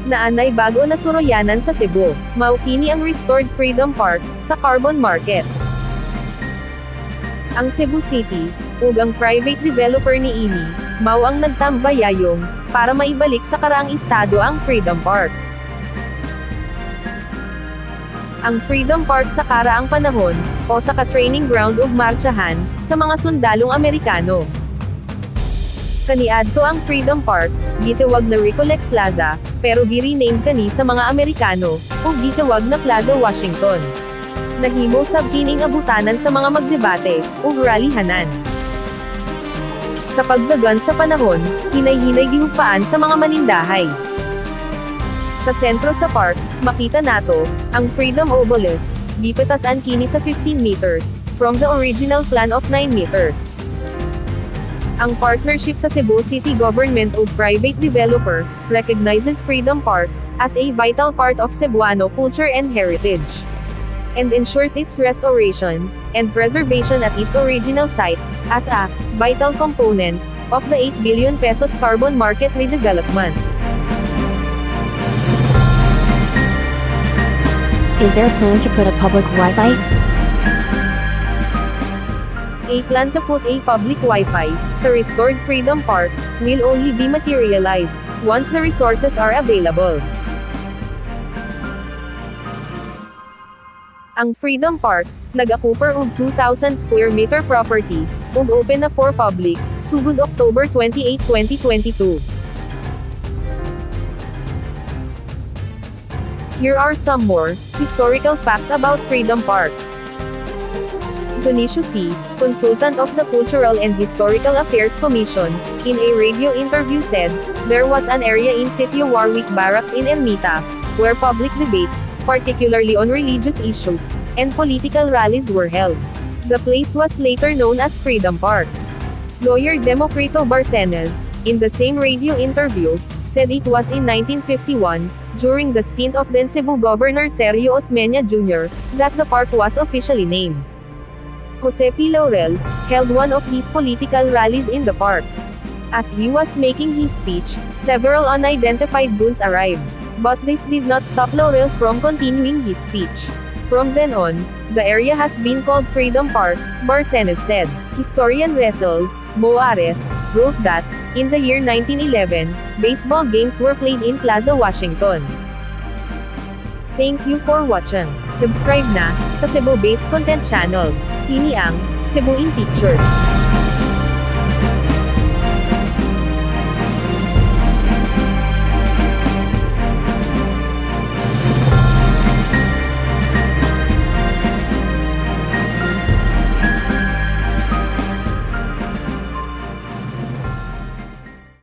Naa nay bag-o na suroyanan sa Cebu. Mao kini ang restored Freedom Park sa Carbon Market. Ang Cebu City ug ang private developer niini mao ang nagtambayayong para maibalik sa karaang estado ang Freedom Park. Ang Freedom Park sa karaang panahon usa ka training ground ug martsahan sa mga sundalong Amerikano. Kaniadto, ang Freedom Park gitawag na Recollect Plaza, pero gi-rename kani sa mga Amerikano ug gitawag na Plaza Washington. Nahimo sab kining abutanan sa mga magdebate ug rallyhanan. Sa pagdagan sa panahon, hinay-hinay gihugpaan sa mga manindahay. Sa sentro sa park, makita nato ang Freedom Obelisk. Gipatasan kini sa 15 meters from the original plan of 9 meters. Ang partnership sa Cebu City Government ug private developer recognizes Freedom Park as a vital part of Cebuano culture and heritage and ensures its restoration and preservation at its original site as a vital component of the 8 billion pesos Carbon Market redevelopment. Is there a plan to put a public Wi-Fi? A plan to put a public Wi-Fi sa restored Freedom Park will only be materialized once the resources are available. Ang Freedom Park nag-akuper og 2,000 square meter property ug open na for public sugod October 28, 2022. Here are some more historical facts about Freedom Park. Dionisio Sy., consultant of the Cultural and Historical Affairs Commission, in a radio interview said, there was an area in Sitio Warwick Barracks in Ermita where public debates, particularly on religious issues and political rallies, were held. The place was later known as Freedom Park. Lawyer Democrito Barcenas, in the same radio interview, said it was in 1951, during the stint of then Cebu Governor Sergio Osmeña Jr., that the park was officially named. Jose P. Laurel held one of his political rallies in the park. As he was making his speech, several unidentified goons arrived. But this did not stop Laurel from continuing his speech. From then on, the area has been called Freedom Park, Barcenas said. Historian Russell Moares wrote that, in the year 1911, baseball games were played in Plaza Washington. Thank you for watching. Subscribe na sa Cebu-based content channel. Kini ang Cebu in Pictures.